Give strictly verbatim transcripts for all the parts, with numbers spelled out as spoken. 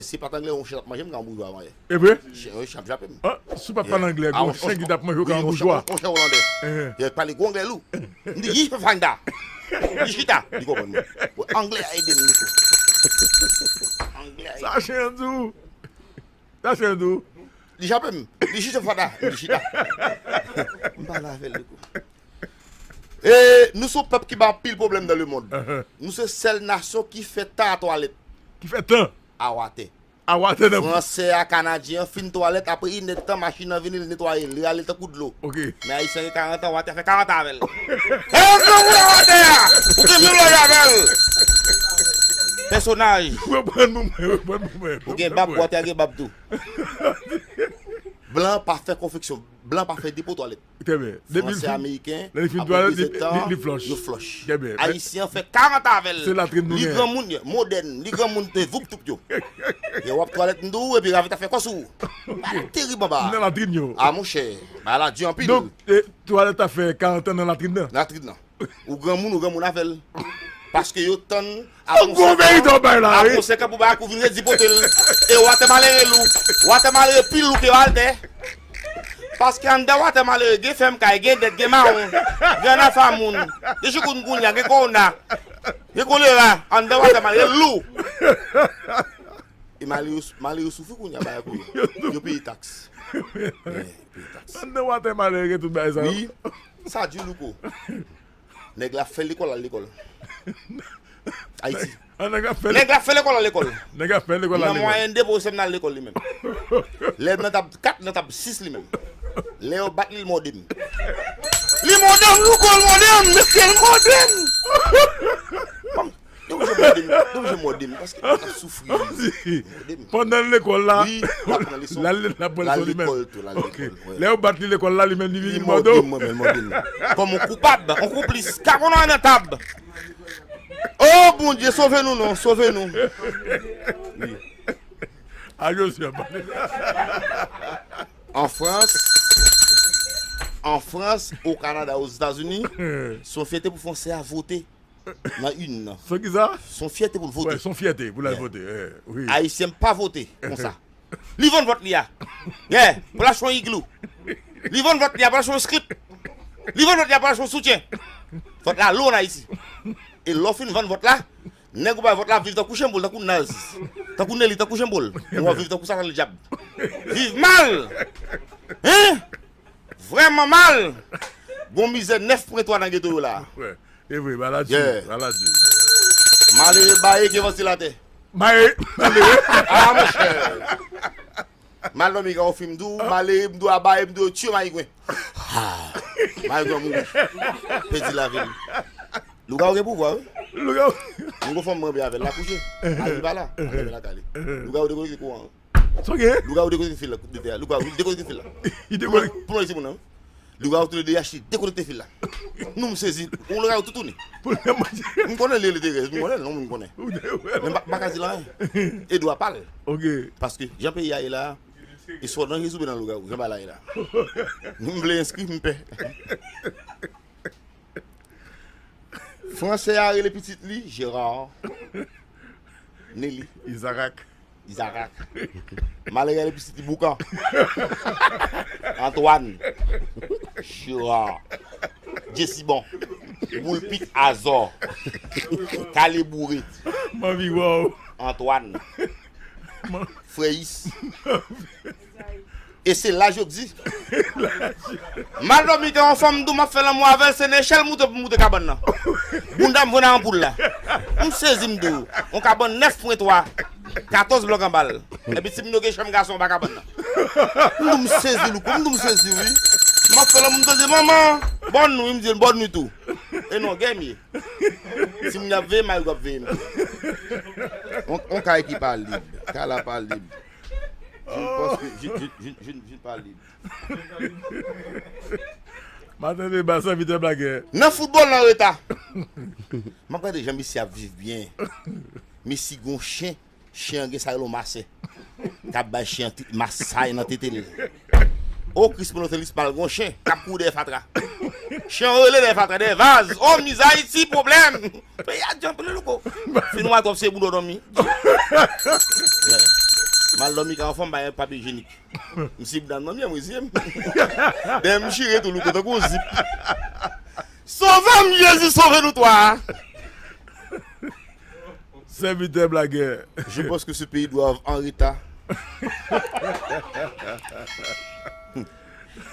Si pa t anglè, yon chen t ap manje m, ka yon boujwa manje. E vre? Chen, yon chen ap jape m. Ah, si w pa t pale anglè, wi, yon chen ki t ap manje w ka yon boujwa. Yon chen, yon chen olandè. Li pale gwo anglè lou. M di, "Yi fè fanda." Li chita. Li konprann mwen. Bon, anglè a ede m, li tou. Anglè a ede m. Sa chen an di w. Sa chen an di w. Li jape m. Li chita fanda. Li chita. M pale avè l, li tou. E nou se yon pèp ki bay anpil pwoblèm dans le monde. Nou se sèl nasyon ki fè tan a twalèt. Ki fè tan? A watè. A watè nan. Fransè a, Kanadyen an fin twalèt, apre inèdtan machin nan vini, li netwaye l, li rale l tankou dlo. Ok. Men Ayisyen gen karant an, watè a fè karant an avè l. E yo granmoun a watè a! Ou gen menm lòj avè l! Pèsonaj! Reprann pou mwen, reprann pou mwen. Ou gen bab, watè a gen bab tou. Blan pa fè konfeksyon, blan pa fè depo twalèt. Trè byen. Depi l fin, fransè, ameriken, lè li fin twalèt, li, li, li flòch. Yo flòch. Trè byen. Ayisyen an fè karant avè l. Se latrin nou gen. Li granmoun, modèn. Li granmoun te voup toup yo. Gen w ap twalèt m di w, epi ravit ap fè kò sou ou. Bagay terib anba a. Nan latrin yo. A monchè, bagay la di anpil. Donk, e, twalèt ap fè karant an nan latrin nan. Latrin nan. Ou granmoun, ou granmoun avè l. Paske yo tann. Yon gwo verite w bay la, wi. Apre senk an pou bagay kou vin redi pote l. E watè malere lou. Watè malere pi lou ke altè. Paske anndan watè malere gen fèm kay, gen dèt, gen mawon, gen annafa moun, gen chikoungunya, gen kowona, gen kolera. Anndan watè malere lou. E malere, malere soufri kounye a, bagay kou yo. Yo peye taks. Yo peye taks. Anndan watè malere gen tout bagay sa yo. Wi, sa di louko. Nèg la fè lekòl al lekòl. Ayiti. Ah, nèg la fè, nèg la fè lekòl al lekòl. Nèg la fè lekòl al lekòl. Li nan mwayèn de pou sèm nan al lekòl li menm. Lè nan tab kat, nan tab sis li menm. Lè yo bat li, l mòde m. Li mòde m, louko, l mòde m, mesye, l mòde m. Bon, li oblije mòde m, li oblije mòde m, paske m ap soufri. Mòde m. Pandan l lekòl la, wi, l ap pran leson. L al, l ap pran leson li menm. L al lekòl tou, l al lekòl, wi. Lè yo bat li lekòl la, li menm li vini, li mòde w. Li mòde m, mwen menm, li mòde m. Kòm yon koupab, yon konplis, ka konnen nan tab. Oh, Bondye, sove nou non, sove nou. Wi. A Joseph. An Frans, an Frans, o Kanada, Ozetazini, se yon fyète pou Fransè a vote nan urn nan. Se ki sa? Se yon fyète pou l vote. Wi, se yon fyète pou l al vote, wi. Ayisyen pa vote konsa. Li vann vòt li a. Yeah, pou l achte yon iglou. Li vann vòt li a pou l achte yon slip. Li vann vòt li a pou l achte yon soutyen. Vòt la lou an Ayiti. E lè w fin vann vòt la, nèg ou bay vòt la ap viv tankou chenbol, tankou Naz, tankou Nelly, tankou chenbol. Ou ap viv tankou Satan ledyab. Viv mal! Hein? Vrèman mal! Gon mizè nèf pwen twa nan geto yo la. E vre, bagay la di, bagay la di. Malere baye ki vantilatè. Baye, malere. Ah, monchè. Mal dòmi ka ofri m di w, malere m di w a baye m di w yo tiye mayigwen. Ah, mayigwen mouri. Pèdi lavi l. Lougawou gen pouvwa, wi. Lougawou. M gon fanm mwen byen avè l, l akouche. Mari pa la, al fèmen lakay li. Lougawou dekonekte kouran an. Sa w gen? Lougawou dekonekte fil la, koup de fè a. Lougawou dekonekte fil la. Li dekonekte. Pou nou isi moun nan, wi. Lougawou tounen de yachi, dekonekte fil la. Nou m sezi. Yon lougawou toutouni. M konnen li, li te rèz, m konnen l, non, m konnen. Men m pa, m pa ka di l anyen. E dwa pa l. Ok. Paske, jan peyi a ye la, e swa w danje sou bè nan lougawou, jan bagay la ye la. M vle enskri, m pè. Fransè a rele pitit li Gérard. Nelly. Izarak. Izarak. Malere a rele pitit li Boukan. Antoine. Gérard. Jesibon. Boulpik Azò. Kale boure. M anvi wè w. Antoine. Freyis. E se laj yo k di. Mal dòmi gen yon fanm m di w m ap fè lanmou avè l, se nan echèl moute pou moute kabann nan. Bounda m vre nan anpoul la. M sezi m di w. Yon kabann nèf pwen twa, katòz blòk anba l. Epi timoun yo gen chanm gason anba kabann nan. M di w m sezi louko, m di w m sezi wi. M ap fè lanmou m tande manman, bòn nwi, m di l bòn nwi tou. E non, gè m ye. Timoun yo ap veye m, mari yo ap veye m. On, on kay ki pa lib. Kay la pa lib. Je ne pense que je, je, je, je, je ne parle. Maten deba, sèvitè blagè. Nan foutbòl nan reta. M ap gade jan mesye ap viv byen. Mesye gon chen, chen an gen sa rele yon masè. K ap bay chen an ti masay nan tete l. O Kris monotelis pa l gon chen k ap kouri dèyè fatra. Chen an rele dèyè fatra, dèyè vaz. O mizè Ayiti, pwoblèm. Peyi a di anpil wi louko. Fin wè twòp se boudon dòmi. Yeah. Al dòmi ka anfan, m bay papye ijenik. M si bouda m nan mye, mwen ziye m. Dèyè m chire tou, Louko, tankou yon zip. Sove m, Jezi, sove nou twa. Sèvitè blagè. Je pense que ce pays doit en retard.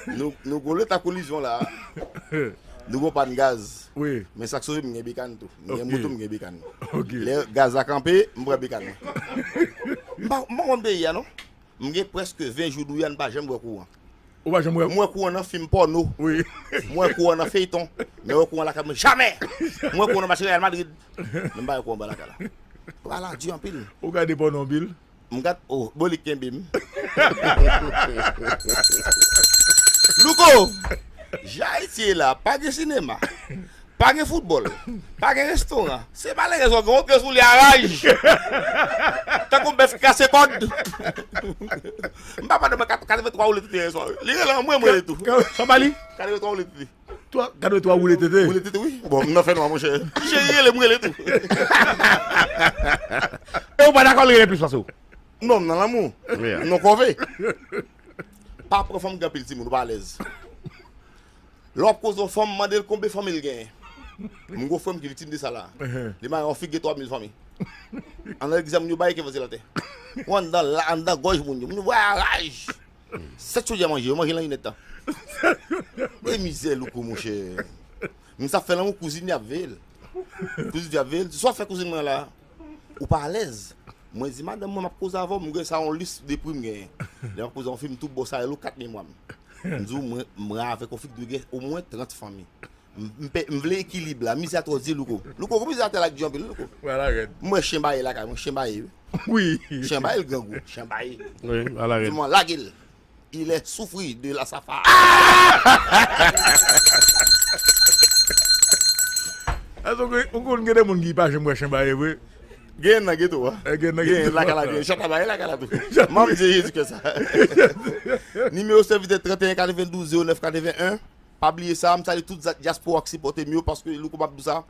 Nou, nou gon leta kolizyon la. Nou gon pàn gaz. Wi. Men sa k sove m gen bekàn tou. M gen moto, m gen bekàn. Ok. Lè gaz la kanpe, m pran bekàn. M pa, m pa konn peyi a non. M gen prèske ven jou Douyane pa janm wè kouran. Ou pa janm wè? M wè kouran nan fim pòno. Wi. M wè kouran nan feyton. Men wè kouran lakay mwen jamè. M wè kouran nan match Real Madrid. Men m pa wè kouran anba lakay la. Pral a di anpil. Ou gade pòno anpil? M gad, oh, Bolik kenbe m. Louko, jan Ayiti ye la, pa gen sinema, pa gen foutbòl, pa gen restoran. Se malerèz ou gen, ou gen sou li a raj. Tankou bèf ki kase kòd. M pa pale mwen kat-, katrevenntwa ou lè tete yè swa. Li rele an mwen, mwen lè tou. Sa pa li? Katrevenntwa ou lè tete. Twa, gade twa woule tete. Woule tete, wi. Bon, m nan fè nwa, monchè. Cheri rele m, rele tou. E ou pa dakò l rele plis pase w? Non, m nan lanmou. M nan kòve. Pa pran fanm gen anpil timoun, ou pa alèz. Lè w ap koze yon fanm, mande l konbe fanmi l genyen. M gwo frè m ki viktim de sa la. Li marye yon fi ki gen twa mil fanmi. Anndan legliz la, moun yo bay k evanjil atè. Ou anndan la, anndan gòj moun yo. Moun yo voye a raj. Sèt chodyè manje, yo manje nan inèdtan. E mizè Louko, monchè. M sa fè lanmou, kouzin li ap veye l. Kouzin li ap veye l. Swa fè kouzin mwen la, ou pa alèz. Mwen di madanm mwen, m ap koze avè w, m gen sa yon lis de pri m genyen. Lè m ap koze yon fi, m tou bò sa rele w kat memwa m. M di w, mwen, mwen avèk yon fi ki dwe gen omwen trant fanmi. M, m pe-, m vle ekilib la. Mizè a twò di Louko. Louko, gon mizè atè la k di anpil, Louko. Wè la rèd. M wè chen baye lakay mwen, chen baye, wi. Wi. Chen baye l grangou, chen baye. Wi, wè la rèd. Di mwen, lage l. Il est souffri de la safa. Èske ou konn gen de moun ki pa janm wè chen baye vre? Gen nan geto a. Gen nan geto a. Gen lakay la, gen chat a baye lakay la tou. Manm Dye Jezi kè sa. Nimewo sèvitè trant e en katrevendouz zewo nèf katreven en. Pa bliye sa, m salye tout dyaspora k sipòte m yo, paske Louko m ap di w sa,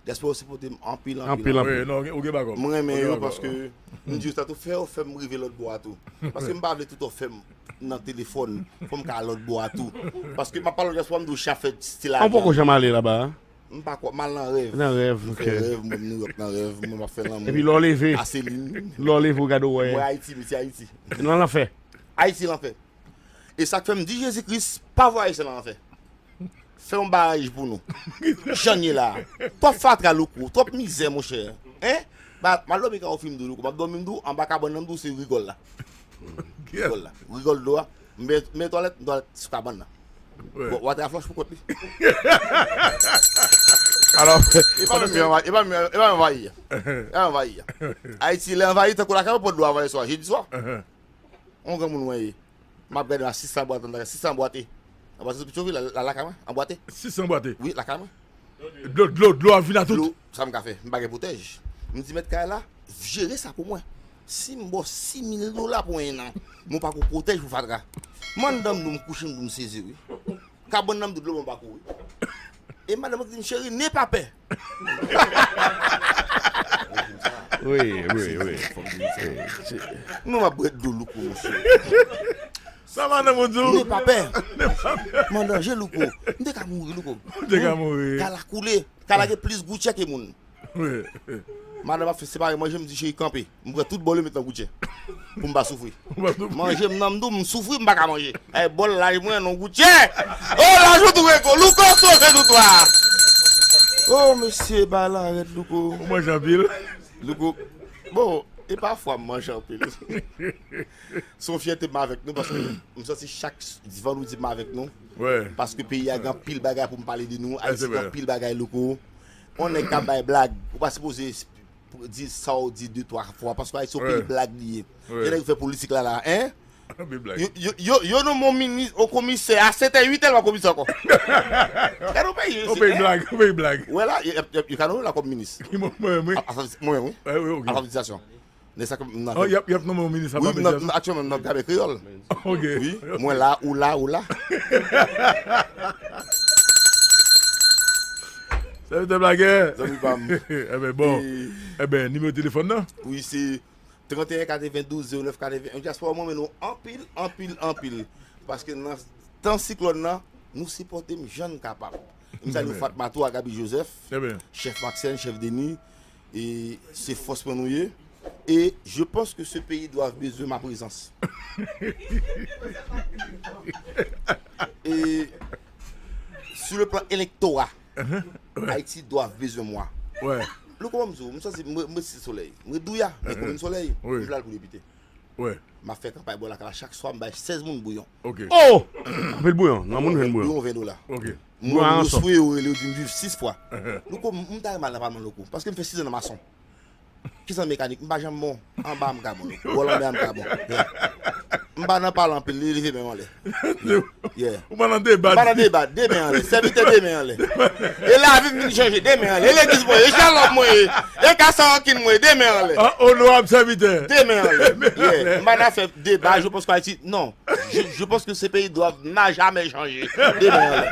dyaspora sipòte m anpil, anpil, anpil. Anpil, anpil. Wi, non, ou gen bagay. Mwen renmen yo paske m di yo sa tou, fè yo fè m rive lòt bò a tou. Paske m pa vle tout fè m nan telefòn, fò m ka al lòt bò a tou. Paske m ap pale dyaspora, m di w chak fè ti lajan. Ou poko janm ale laba a? M pa kwè, m al nan rèv. Nan rèv, ok. M fè rèv, mwen New York nan rèv, mwen m ap fè lanmou. Epi lè w leve, a Selin. Lè w leve, w gade w wè. M wè Ayiti, mesi Ayiti. Nan lanfè. Ayiti lanfè. E sa k fè m di Jezi Kris pa voye Ayisyen nan lanfè. Fè yon baraj pou nou. Jan n ye la. Twòp fatra, Louko, twòp mizè, monchè. Hein? Ba, m al dòmi ka ou fim dou, Louko. M ap dòmi m dou, anba kabann nan m dou, se rigòl la. Rigòl la. Rigòl dlo a. M ben, m ben twalèt, m twalèt sou kabann nan. Bon, watè a flòch pou kont li. Alò, e pa menm yo, e pa menm, e pa menm anvayi. E pa menm anvayi. Ayiti, lè anvayi, tankou lakay ou pran dlo anvayi swa, jedi swa. On granmoun mwen ye. M ap gade la, sis san bwat anndan, sis san bwate. Anba se sou Pitchovi, la, la, lakay mwen, anbwate. Sis san bwate? Wi, lakay mwen. Dlo, dlo, dlo ap vin a tout. Dlo, sa m ka fè? M pa gen pwotèj. M di mèt kay la, jere sa pou mwen. Si m ba w sis mil dola pou en an, men w pa gon pwotèj pou fatra. M anndan m dou, m kouche m dou, m sezi, wi. Kabann nan m dou, dlo m pa kouri. E madanm mwen ki di m, cheri, ne pa pè. Wi, wi, wi. Non, m ap bwè dlo Louko, monchè. Sa madanm ou di w? Ne pa pè. M an danje, Louko. M te ka mouri, Louko. Ou te ka mouri. Kay la koule. Kay la gen plis goutchè ke moun. Wi. Madanm ap fè separe manje, m di, cheri, kanpe. M pran tout bòl yo met nan goutchè. Pou m pa soufri. Manje m nan m dou, m soufri, m pa ka manje. Ay, bòl laj mwen, non goutchè. Oh, laj ou tou reko. Louko, sove nou twa. Oh, mesye, bagay la rèd, Louko. Ou manje anpil? Louko, bon, e pafwa m manje anpil. Se yon fyète m avèk nou, paske m santi chak s-, vandredi m avèk nou. Paske peyi a gen anpil bagay pou m pale de nou. Ayiti gen anpil bagay, Louko. On nèg k ap bay blag, ou pa sipoze di sa w di de twa fwa, paske Ayiti se yon peyi blag li ye. Gen nèg ki fè politik la la, en? Yo, yo, yo, yo nonmen yon minis, yon komisè a sèt è, uit è, l pa komisè ankò. Gade yon peyi, yon peyi blag, yon peyi blag. Wè la, yo, yo, yo ka nonmen w la kòm minis. Mwen, mwen, wi. Alfabetizasyon. Nèg sa k nan... Oh, y ap, y ap nonmen w minis alfabetizasyon? Wi, aktyèlman, m nan Gramè Kreyòl. Ok. Wi, mwen la, ou la, ou la. Sèvitè Blagè. Zanmi pa m. Enben, bon. Enben, nimewo telefòn nan? Wi, se Trannteyen katrevendouz zewo nèf katreven, dyaspora mwen renmen nou anpil, anpil, anpil. Paske nan tan siklòn nan, nou sipòte m jan n kapab. M salye Fatma tou ak Abi Joseph, chèf Maxène, chèf Denis, e se fòs mwen nou ye. E je pense que ce pays doit bezwen ma prezans. E sou le plan elektora, Ayiti dwa bezwen mwa. Louko, ban m di w, m santi mwen, mwen se solèy. Mwen douya, men komin solèy, m vle al pou depite. M ap fè kanpay bò lakay la chak swa, m bay sèz moun bouyon. Oh! Anpil bouyon. Nan moun jwenn bouyon. Bouyon ven dola. Mwen, mwen sou yo, yo di m viv sis fwa. Louko, m ta mal nan palman louko. Paske m fè sizan nan mason. Kisa mekanik? M pa janm bon. Anba m ka bon. Bò lanmè a m ka bon. M pa nan pale anpil, li leve men anlè. Yeah. Ou pa nan deba. M pa nan deba, de men anlè. Sèvitè, de men anlè. E lavi m vin chanje, de men anlè. E legliz mwen ye, e shalòm mwen ye, e kasa rankin mwen ye, de men anlè. Onorab sèvitè. De men anlè. Yeah. M pa nan fè deba, je pense que Haïti, non. Je, je pense que ce pays doit n'a jamais changé. De men anlè.